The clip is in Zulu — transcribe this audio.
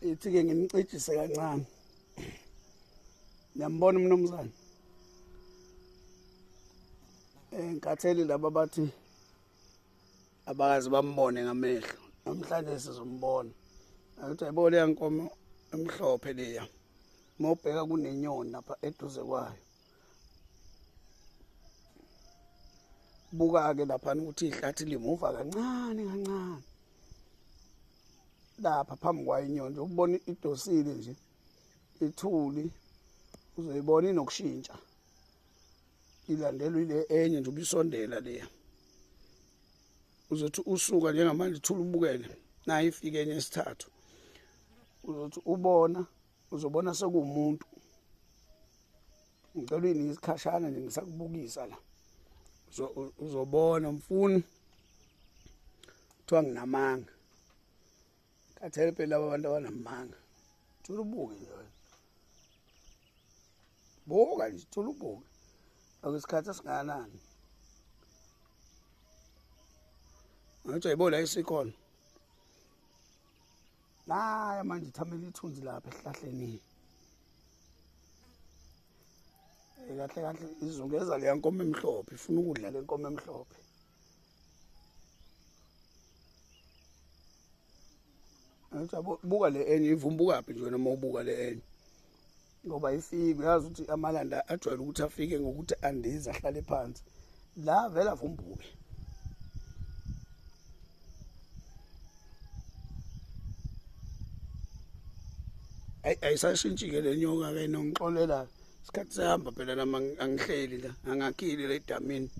Ithi-ke ngimcijise kancane. Niyambona umnumzane? Ngikhathele laba bathi abakaze bambone ngamehlo. Namhlanje sizombona. Akuthi ayibo leya nkomo emhlophe leya. Uma ubheka kunenyoni lapha eduze kwayo. Buka-ke laphana ukuthi ihlathi limuva kancane kancane. Lapha phambi kwayo inyoni nje ukubona idosile nje ithuli uzoyibona inokushintsha ilandelwa ile enye nje ubisondela leya uzothi usuka njengamanje thula ubukele nayo ifike enye esithathu uzothi ubona uzobona sekuwumuntu. Ngicela uyinike isikhashana nje ngisakubukisa la uzobona mfuni kuthiwa nginamanga. Khathele phela laba bantu abanamanga. Thula ubuke nje wena. Buka nje thula ubuke. Akusikhathi esingakanani. Ngathi ayibona isikhona. Naya manje ithamela ithunzi lapha esihlahleni. Kahle kahle izungeza leya nkomo emhlophe ifuna ukudla le nkomo emhlophe. Ngathi buka le enye ivumbukaphi nje wena uma ubuka le enye. Ngoba ifike uyazi ukuthi amalanda ajwayele ukuthi afike ngokuthi andize ahlale phansi. La vele avumbuke. Ayi ayisashintshi-ke le nyoka-ke nongixolela isikhathi sehamba phela nami angihleli la angakhile la edamini.